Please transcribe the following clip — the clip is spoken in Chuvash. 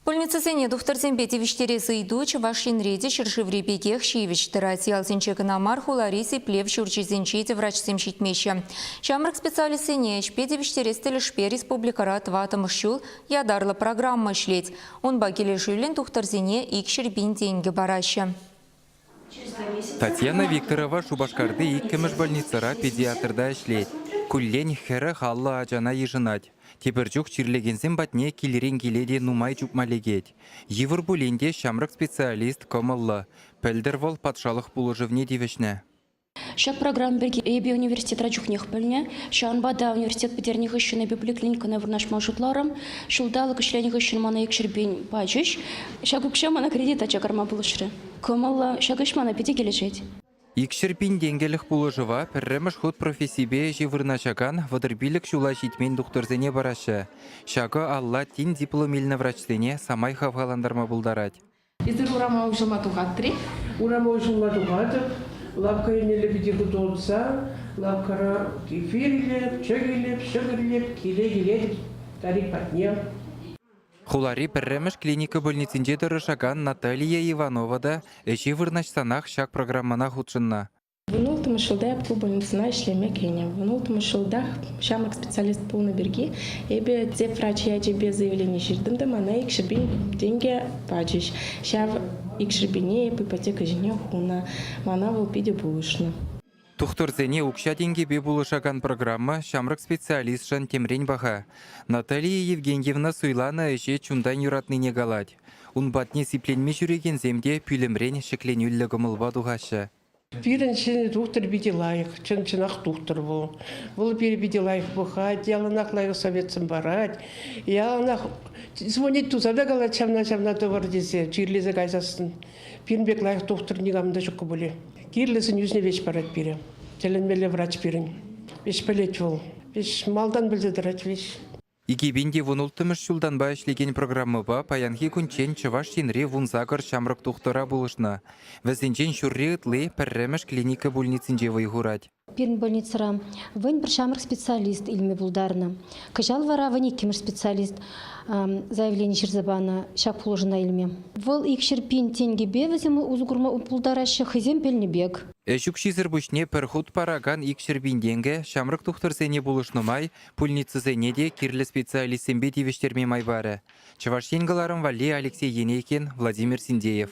Пульницӑсене тухтӑрсемпе тивӗҫтерес ыйту Чӑваш Енре те ҫӗршыври пекех ҫивӗч тӑрать. Ялсенче кӑна мар, хулари сиплев ҫурчӗсенче те врачсем ҫитмеҫҫӗ. Ҫамрӑк специалистсене ӗҫпе тивӗҫтерес тӗлӗшпе республикӑра тӑваттӑмӗш ҫул ятарлӑ программа ӗҫлет. Унпа килӗшӳллӗн тухтӑрсене 200 000 тенкӗ параҫҫӗ. Татьяна Викторова Шупашкарти иккӗмӗш больницӑра педиатрта ӗҫлет. Куллен 40-50 ачана йышӑнать. Тепӗр чух чирлекенсем патне килӗрен киле те нумай чупма лекет. Йывӑр пулин те ҫамрӑк специалист кӑмӑллӑ. Пӗлтӗр вӑл патшалӑх пулӑшӑвне тивӗҫнӗ. Ҫак программа пирки эпӗ университетра чухнех пӗлнӗ. Ҫавӑнпа та университет пӗтернӗ хыҫҫӑн эпӗ поликлиникӑна вырнаҫма шутларӑм. Ҫулталӑк ӗҫленӗ хыҫҫӑн мана 200 000 пачӗҫ. Ҫак укҫа мана кредита чакарма пулӑшрӗ. Кӑмӑллӑ, ҫак ӗҫ мана питӗ килӗшет. 200 000 тенкӗлӗх пулӑшӑва пӗрремӗш хут профессипе ӗҫе вырнаҫакан 35 ҫула ҫитмен тухтӑрсене параҫҫӗ. Ҫакӑ алла тин диплом илнӗ врачсене самай хавхалантарма пултарать. Эсир урама уҫӑлма тухатри? Урама уҫӑлма тухатӑп. Лавкка еннелле питӗ хытӑ утса, лавккара кефир илеп, чӑк илеп, ҫӑкӑр илеп, киле килетӗп старик патне. Хулари пӗрремӗш клиника больницинче тӑрӑшакан Наталия Иванова та ӗҫе вырнаҫсанах ҫак программӑна хутшӑннӑ. 16-мӗш ҫулта эп ку больницӑна ӗҫлеме кӗнӗ. 16-мӗш ҫултах ҫамрӑк специалист пулнӑ пирки эпӗ тӗп врач ячӗпе заявлени ҫыртӑм та мана 200 000 тенкӗ пачӗҫ. Ҫав 200 000-не эп ипотека ҫине хунӑ. Мана вӑл питӗ пулӑшнӑ. Тухтӑрсене укҫа-тенкӗпе пулӑшакан программа ҫамрӑк специалистшӑн темрен паха. Наталия Евгеньевна суйланӑ ӗҫе чунтан юратнине калать. Ун патне сипленме ҫӳрекенсем те пӳлӗмрен ҫӗкленӳллӗ кӑмӑлпа тухаҫҫӗ. Пирӗн ҫӗнӗ тухтӑр питӗ лайӑх, чӑн-чӑнах тухтӑр вӑл. Вӑл пире питӗ лайӑх пӑхать, яланах лайӑх советсем парать. Яланах звонить туса та калать ҫавна-ҫавна тӑвӑр тесе, чирлесе кайсассӑн. Пирӗн пек лайӑх тухтӑр никам та ҫуккӑ пулӗ. Кирлӗ сӗнӳсене веҫ парать пире. Тӗлӗнмелле врач пирӗн. Веҫ пӗлет вӑл. Веҫ малтан пӗлсе тӑрать веҫ. 2016 ҫултанпа ӗҫлекен программӑпа паянхи кунччен Чӑваш Енри 18 ҫамрӑк тухтӑра пулӑшнӑ. Вӗсенчен ҫурри ытли пӗрремӗш клиника пульницинче вӑй хурать. Пирӗн больницӑра вӑн пӗр ҫамрӑк специалист илме пултарнӑ. Кӑҫал вара вӑн иккӗмӗш специалист заявлени ҫырса панӑ ҫак пулӑшӑна илме. Вӑл 200 000 тенкӗпе вӗсем усӑ курма пултараҫҫӗ хӑйсем пӗлнӗ пек. Ӗҫ укҫисӗр пуҫне пӗр хут паракан 200 000 тенкӗ ҫамрӑк тухтӑрсене пулӑшнӑ май пульницӑсене те кирлӗ специалистсемпе тивӗҫтерме май парӗ. Чӑваш Ен кӑларӑм валли Алексей Енейкин, Владимир Синдеев.